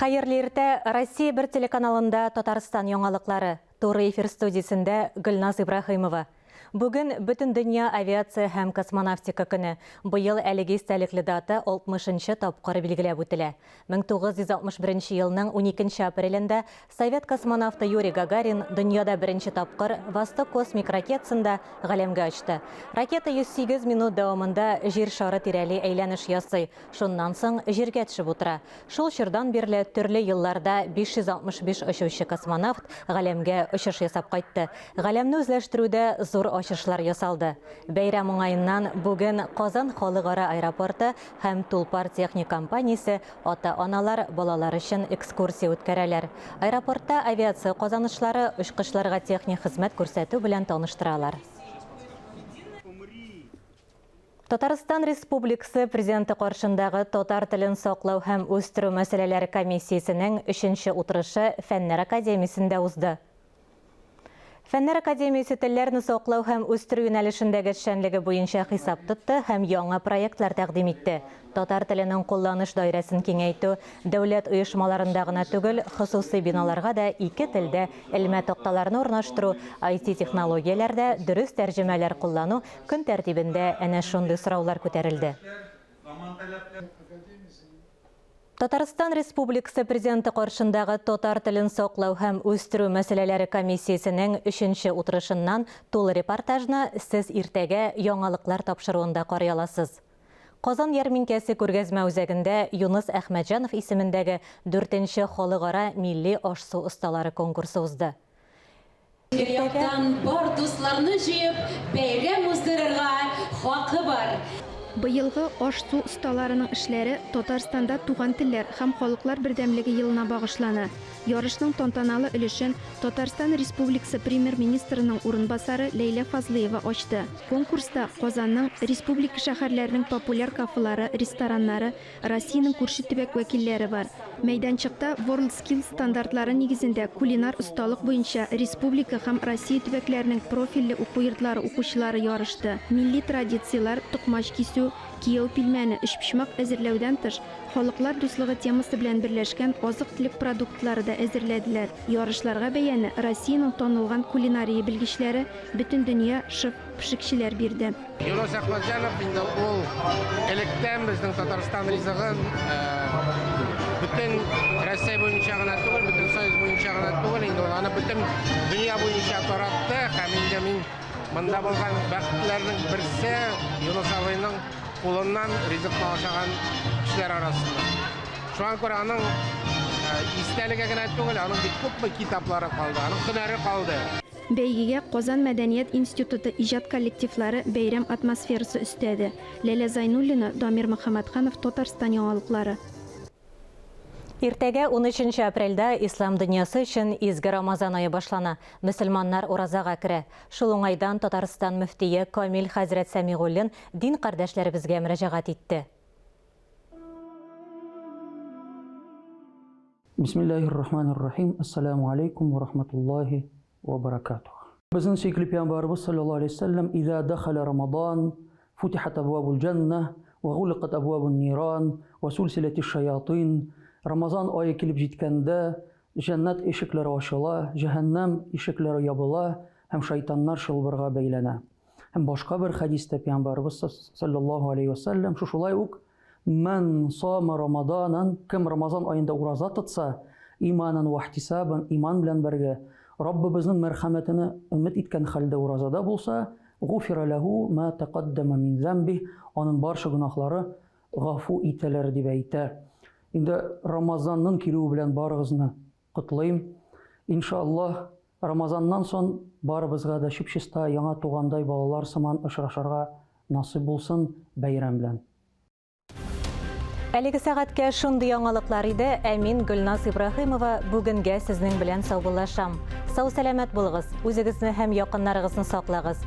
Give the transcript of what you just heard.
Хәерле иртә, Россия бер телеканалында Татарстан яңалыклары. Туры эфир студиясендә Гөлназ Ибраһимова. Бүген Бөтендөнья авиация һәм космонавтика көне. Быел әлеге истәлекле дата 60 нчы тапкыр билгеләп үтелә. 1961 елның 12 апрелендә совет космонавты Юрий Гагарин дөньяда беренче тапкыр Восток космик ракетасында галәмгә очты. Ракета 108 минут дәвамында Җир шары тирәли әйләнеш ясый, шуннан соң Җиргә төшеп утыра. Шул чордан бирле төрле елларда 565 очучы-космонавт галәмгә очыш ясап кайтты. Галәмне үзләштерүдә зур ачышлар ясалды. Бәйрәм уңаеннан бүген Казан халыкара аэропорты һәм Тулпар техник компаниясе ата-аналар, балалар өчен экскурсия үткәрәләр. Аэропортта авиация казанышлары, очкычларга техник хезмәт күрсәтү белән таныштыралар. Татарстан Республикасы Президенты каршындагы татар телен саклау һәм үстерү мәсьәләләре комиссиясенең өченче утырышы Фәннәр академиясендә узды. Фәннәр академиясе телләрне саклау һәм үстерү юнәлешендәге эшчәнлеге буенча хисап тотты һәм яңа проектлар тәкъдим итте. Татар теленең кулланыш даирәсен киңәйтү, дәүләт оешмаларында гына түгел, хосусый биналарга да ике телдә элмә такталарны урнаштыру, IT-технологияләрдә дөрес тәрҗемәләр куллану көн тәртибендә әнә шундый сораулар күтәрелде. Татарстан Республикасы Президенты каршындагы татар телен саклау һәм үстерү мәсьәләләре комиссиясенең өченче утырышыннан тулы репортажны сез иртәгә Яңалыклар тапшыруында карый аласыз. Казан ярминкәсе күргәзмә үзәгендә Юныс Әхмәтҗанов исемендәге дүртенче халыкара милли аш-су осталары конкурсы узды. Бер яктан, бар дусларны җыеп, бәйрәм уздырырга хакы бар. Быелгы аш-су осталарының эшләре Татарстанда Туган телләр һәм халыклар бердәмлеге елына багышлана. Ярышның тантаналы өлешен Татарстан Республикасы Премьер-министрының урынбасары Ләйлә Фазлыева ачты. Конкурста Казанның, республика шәһәрләренең популяр кафелары, рестораннары, Россиянең күрше төбәк вәкилләре бар. Мәйданчыкта WorldSkills стандартлары нигезендә кулинар осталык буенча республика һәм Россия төбәкләренең профильле уку йортлары укучылары ярышты. Милли традицияләр, токмач кисү, кияү пилмәне, өчпочмак әзерләүдән тыш, халыклар дуслыгы темасы белән берләшкән азык-төлек продуктлары да әзерләделәр. Ярышларга бәяне Россиянең танылган кулинария белгечләре, бөтендөнья шеф-пешекчеләр бирде. Юныс Әхмәтҗанов инде ул электән безнең Татарстан ризыгын бөтен Россия буенча гына түгел, бөтен Союз буенча гына түгел, инде ул аны бөтен дөнья буенча таратты һәм инде мин монда булган бәхетләрнең берсе Юныс абыйның кулыннан ризыкны ашаган кешеләр арасында. Шуңа күрә аның истәлеге генә түгел, аның бик күпме китаплары калды, аның һөнәре калды. Бәйгегә Казан мәдәният институты иҗат коллективлары бәйрәм атмосферасы өстәде. Ләлә Зайнуллина, Дамир Мөхәммәтханов, Татарстан яңалыклары. Иртәгә, унөченче апрельдә, ислам дөньясы өчен изге Рамазан ае башлана. Мөселманнар уразага керә. Шул уңайдан Татарстан мөфтие Камил хәзрәт Сәмигуллин дин кардәшләребезгә мөрәҗәгать итте. Бисмиллаһир рахманир рахим. Ассаламу алейкум ва рахматуллахи ва баракатух. Безнең сөекле пәйгамбәребез саллаллаһу алейһи вәсәлләм «Иза дахаля Рамадан, футихат абвабул җанна, ва гуликат абвабун ниран, ва сулсилати шаятин». Рамазан ае килеп җиткәндә, җәннәт ишекләре ачыла, җәһәннәм ишекләре ябыла һәм шайтаннар чылбырга бәйләнә. Һәм башка бер хәдистә пәйгамбәребез саллаллаһу алейһи вәсәлләм шушылай ук Мән сама Рамаданан, кем Рамазан аенда ураза тотса, иманан ва ихтисабан, иман белән бергә, Раббыбызның мәрхәмәтенә өмет иткән хәлдә уразада булса, гуфира ләһу ма тәкаддәмә мин зәмбих, аның барча гөнаһлары гафу ителер, дип әйтә. Инде Рамазанның килүе белән барыгызны котлыйм. Иншаллаһ, Рамазаннан сон барыбызга да чип-чиста яңа тугандай балалар сыман очрашырга насыйп булсын, бәйрәм белән. Әлеге сәгатькә шундый яңалыклар иде, ә мин Гөлназ Ибраһимова бүгенгә сезнең белән саубуллашам. Сау-сәламәт булыгыз, үзегезне һәм якыннарыгызны саклагыз.